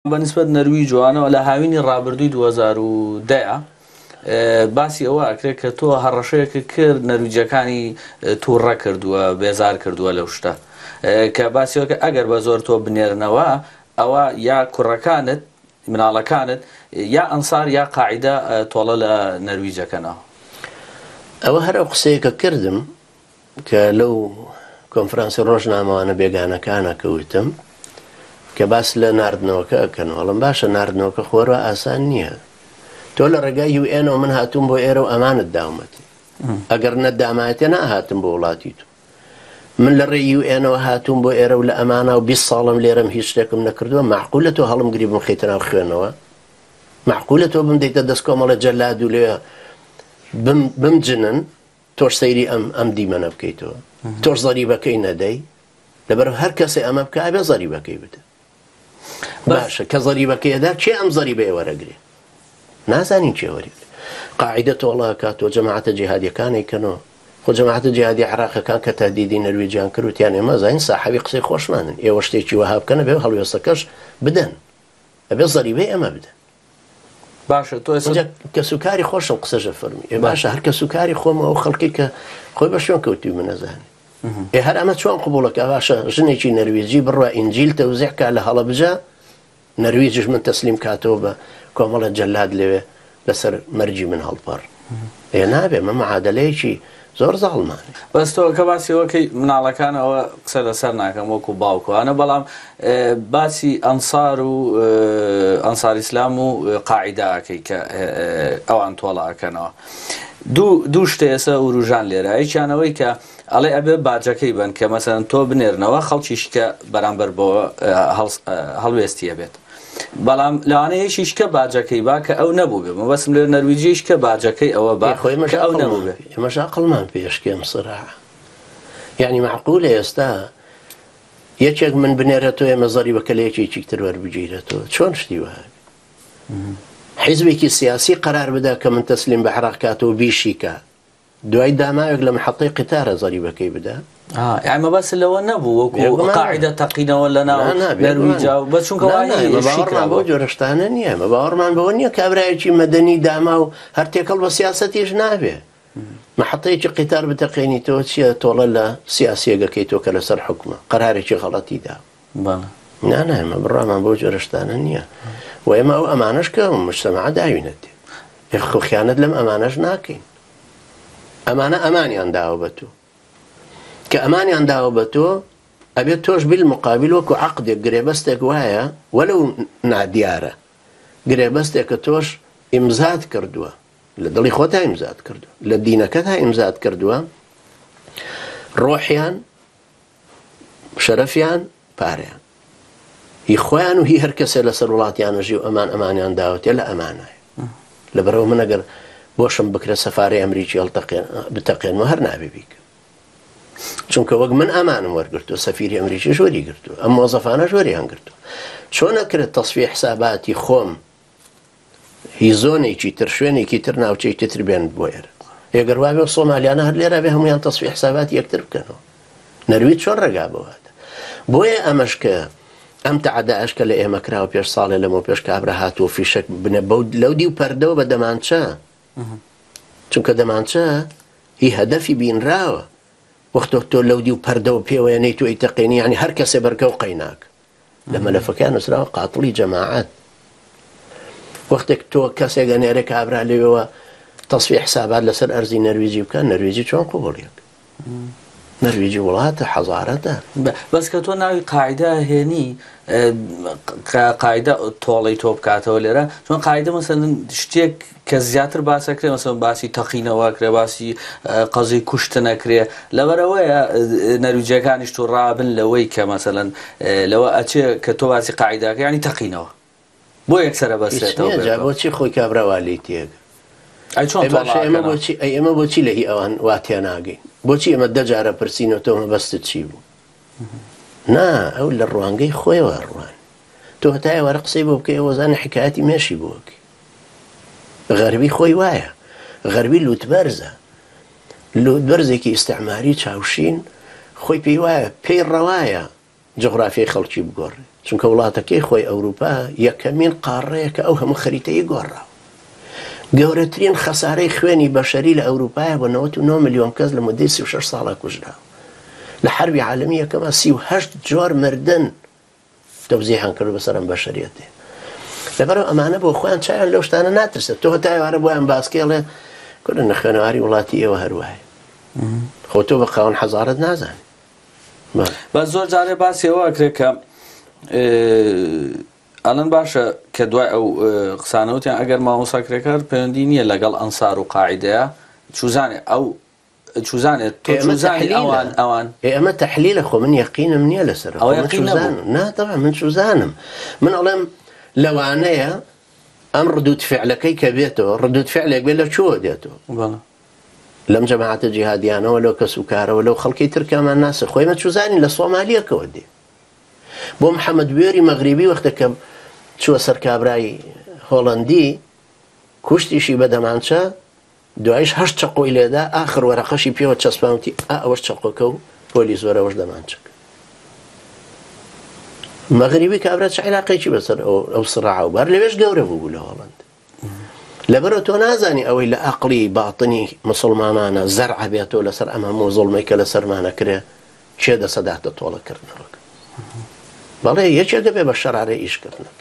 بە نیسبەت نەرویج و ئانەوە لە هاوینی ڕابردووی 2010 باسی ئەوە ئەکرێت کە تۆ هەڕەشەیەکت کرد نەرویجەکانی تووڕە کردووە بێزار کردووە لەو شتە کە باسی ئەوە کرد ئەگەر بە زۆر تۆ بنێرنەوە ئەوە یا کوڕەکانت مناڵەکانت یا ئەنسار یا قاعیدە تۆڵە لە نەرویجەکەنەوە. ئەوە هەر ئەو قسەیە کە کردم کە لەو کۆنفرانسی ڕۆژنامەوانە بێگانەکانە کە وتم کە باس لە ناردنەوەکە ئەکەن وەڵم باشە ناردنەوەکە خۆروا ئاسان نییە تۆ لە ڕێگای یو ئێنەوە من هاتووم بۆ ئێرە و ئەمانت داومەتی ئەگەر نەدامایەتێ ناهاتم بۆ وڵاتی تو من لە ڕێی یو ئێنەوە هاتووم بۆ ئێرە و لە ئەمانە و 20 ساڵم لێرەم هیچ شتێکم نەکردووە معقولە تۆ هەڵمگری بمخەیتە ناو خوێنەوە معقولە تۆ بمدەیتە دەست کۆمەڵە جەلاد و لێ بمجنن تۆش سەیری ئەم ئەم دیمەنە بکەیتەوە تۆش زەریبەکەی نەدەی لەبەر هەر کەسێ ئەمە بکە ئەبێ زەریبەکەی بدە باشە کە زەریبەکەی ئەدا کێ ئەم زەریبەیە وەرەگرێ نازانین کێ وەری قاعدە تۆڵە کاتۆ جەماعەتە جیهادیەکانی کەنەوە خۆ جەماعەتە جیهادی عراقەکان کە تهدیدی نەرویجیان کرد وتیان ئێمە زانین ساحەوی قسەی خۆشمانن ئێوە شتێکی وەها بکەنە بێ هەڵوێستەکەش بدەن ئەبێ زەریبەی ئەمە بدەن باشە تۆ ئێستا ئینجا کەسوکاری خۆشم قسەشە فەرمی ئێ باشە هەر کەسوکاری خۆم ئەو خەڵکی کە خۆی بە شوێن کەوتوی من نەزانێ ئێ هەر ئەمە چۆن قبوڵەکە باشە ژنێکی نەرویجی بڕوا ئینجیل تەوزیع کا لە هەڵەبجە نەرویجش من تەسلیم کاتەوە بە کۆمەڵە جەلاد لەوێ لەسەر مەرجی من هەڵپەڕ ئێ نابێ مە معادلەیەکی زۆر زاڵمانە. بەس تۆ کە باسی ئەوە کەی مناڵەکان ئەوە قسە لەسەر ناکەم وەکو باوک و ئەوانە بەڵام باسی ئەنسار و ئەنسار ئیسلام و قاعیدە ئەکەی کە ئەوان تۆڵە ئەکەنەوە دوو دوو شتە ئێستا وروژان لێرە یەکیان ئەوەی کە ئەڵێ ئەبێ باجەکەی بن کە مەسەن تۆ بنێرنەوە خەڵکیش کە بەرامبەر بۆ هەڵوێستی ئەبێت بەڵام لەوانەیە یەکیش کە باجەکەی با کە ئەو نەبووبێ مەبەستم لێ نەرویجیش کە باجەکەی ئەوە با خۆی کە ئەو نەبووبێ. ئێمەش عەقڵمان پێشکێ ئەم سراع یعنی مەعقولە ئێستا یەکێک من بنێرێتەوە ئێمە زەریبەکە لە یەکێکی تر وەربگیرێتەوە چۆن شتی وەها حیزبێکی سیاسی قەرار بدا کە من تەسلیم بە عێراق کاتەوە بیشیکا دوای داماوێک لە محەتەی قیتارە زەریبەکەی بدا. ئا یانی مەبەست لەوە نەبوو وەکو بێگومان. قاعیدە تەقینەوە لە ناو نا نا بێگومان. نەرویجا و بەس چونکە نا وای نا ئێمە شی باوەڕمان کرابوو. بەو جۆرە شتانە نییە. ئێمە باوەڕمان بەوە نییە کابرایەکی مەدەنی داماو هەر تێکەڵ بە سیاسەتیش نابێ. محەتەیەکی قیتار بتەقێنیتەوە چییە تۆڵە لە سیاسییەک ئەکەیتەوە کە لەسەر حوکمە قەرارێکی غەڵەتی داوە. بەڵێ. نا نا ئێمە بڕوامان بەو جۆرە شتانە نییە و ئێمە ئەو ئەمانەش کە مجتەمەعە داوینەتێ. ئێ خۆ خیانەت لەم ئەمانەش ناکەین. ئەمانە ئەمانیان داوە بە تۆ کە ئەمانیان داوە بە تۆ ئەبێت تۆش بالمقابل وەکو عقدێک گرێبەستێک وایە وەلو نادیارە گرێبەستێکە تۆش ئیمزات کردووە لە دڵی خۆتا ئیمزات کردووە لە دینەکەتا ئیمزات کردووە ڕۆحیان شەرەفیان پارەیان هی خۆیان و هی هەر کەسێ لەسەر وڵاتیان ئەژی و ئەمان ئەمانیان داوەتێ لە ئەمانایە لەبەرئەوە من ئەگەر بۆشم بکرێت سەفارەی ئەمریکی هەڵتەقێن بتەقێنمەوە هەر نابێ بیکەم چونکە وەک من ئەمانم وەرگرتووە سەفیری ئەمریکیش وەری گرتووە ئەم مۆزەفانەش وەریان گرتووە چۆن ئەکرێت تەسفیە حساباتی خۆم هی زۆنێکی تر شوێنێکی تر ناوچەیەکی تر بێن بۆ ئێرە ئێگەر وابێ و سۆمالیانە هەر لێرە بێ هەمویان تەسفی حساباتی یەکتر بکەنەوە نەرویج چۆن ڕێگا بەوە بۆیە ئەمەش کە ئەم تەعەدایەش کە لە ئێمە کراوە پێش ساڵێ لەمەو پێش کابرا هاتووە فیشەک بنە بەو لەو دیو پەردەوە بە دەمانچە چونکە دەمانچە هی هەدەفی بینراوە وەختۆ تۆ لەو دیو پەردەوە پێوەیە نەی تۆ ئیتەقێنی یعنی هەر کەسێ بەرکە و قەیناک لە مەلەفەکەیان نووسراوە قاتڵی جەماعەت. وەختێک تۆ کەسێک ئەنێرێ کابرا لەوێوە تەسفی حسابات لەسەر ئەرزی نەرویجی بکە نەرویجی چۆن قوبڵیەک نەرویجی وڵاتە حەزارەتە بەس کە تۆ ناوی قاعدە هێنی قاعدە تۆڵەی تۆ بکاتەوە لێرە چۆن قاعدە مەسەن شتێک کە زیاتر باس ئەکرێ مەسەلەن باسی تەقینەوە ئەکرێ باسی قەزیەی کوشتن ئەکرێ لەبەرئەوەیە نەرویجیەکانیش توڕابن لەوەی کە مەسەلەن لەوە ئەچێ کە تۆ باسی قاعیدە ئەکەی یانی تەقینەوە بۆ یەکسەرە هیچ بەسرێتەوە نییە جا بێتەوە بۆچی خۆی کابرا وا لێی تێگە ئەی چۆن ئەی تۆڵە باشە ئێمە ئەکەنەوە؟ بۆچی ئەی ئێمە بۆچی لە هی ئەوان وا تێناگەین بۆچی ئێمە دە جارە پرسینەوە تۆ مەبەستت چی بوو نا ئەو لە ڕوانگەی خۆیەوە ڕوان تۆ هەتا ئێوارە قسەی بۆ بکەی ئەوە زانە حکایەتی مێشی بۆ ئەکەی غەربی خۆی وایە غەربی لوتبەرزە لوتبەرزێکی ئیستعماری چاوشین خۆی پێی وایە پێی ڕەوایە. جوغرافیای خەڵکی بگۆڕێ چونکە وڵاتەکەی خۆی ئەوروپا یەکەمین قاڕەیە کە ئەو هەموو خەریتەی گۆڕاوە. گەورەترین خەسارەی خوێنی بەشەری لە ئەوروپایە بۆ 99 ملیۆن کەس لە مدەی 36 ساڵا کوژراوە. لە حەربی عالەمی یەکەما 38 جۆر مردن تەوزیحان کرد بەسەر ئەم بەشەریەتێ. لەبەرئەوە ئەمانە بۆ خۆیان چاویان لەو شتانە ناترسێت. تۆ هەتا ئێوارە بۆیان باسکەی ئەڵێ کورە نەخوێنەواری وڵاتی ئێوە هەر وایە. خۆ تۆ بە خاوەن حەزارەت نازانی. بەس زۆر جارێ باسی ئەوە ئەکرێت کە ئەڵێن باشە کە دوای ئەو قسانە وتیان ئەگەر مامۆستا کرێکار پەیوەندی نییە لەگەڵ ئەنسار و قاعیدەیە چوزانێ ئەو چوزانێ تۆ چوزانی ئەوان ئەوان ئێ ئەمە تەحلیلە خۆ من یەقینم نییە لەسەر ئەوە یەقین نەبوو نا طبعا من چوزانم من ئەڵێم لەوانەیە ئەم ردود فعلەکەی کە بێتەوە ردود فعلێک بێت لە کوێوە دێتەوە بەڵێ لەم جەماعەتە جیهادیانەوە لەو کەس و کارەوە لەو خەڵکی ترکامان ناسە خۆی مە چوزانین لە سۆمالیەکەوە دێ بۆ محەممەد بوێری مەغریبی وەختە کە چووە سەر کابرای هۆڵەندی کوشتیشی بە دەمانچە دوایش هەشت چەقۆی لێدا ئاخر وەرەقەشی پێوە چەسپاوتی ئا ئەوەش چەقۆکە و پۆلیس وەرەوەش دەمانچەکە مەغریبی کابرا چ عیلاقێکی بەسەر ئەو سڕاعە و بار لەوێش گەورە بوو لە هۆڵەند لەبەرئەوە تۆ نازانی ئەوەی لە ئەقڵی باتنی موسڵمانانە زەرع ئەبێتەوە لەسەر ئەم هەموو زوڵمەی کە لەسەرمان ئەکرێ کێ دەسەداتە تۆڵە کردنەوەکە بەڵێ یەکێک ئەبێ بە شەرارەی ئیش کردنەکە.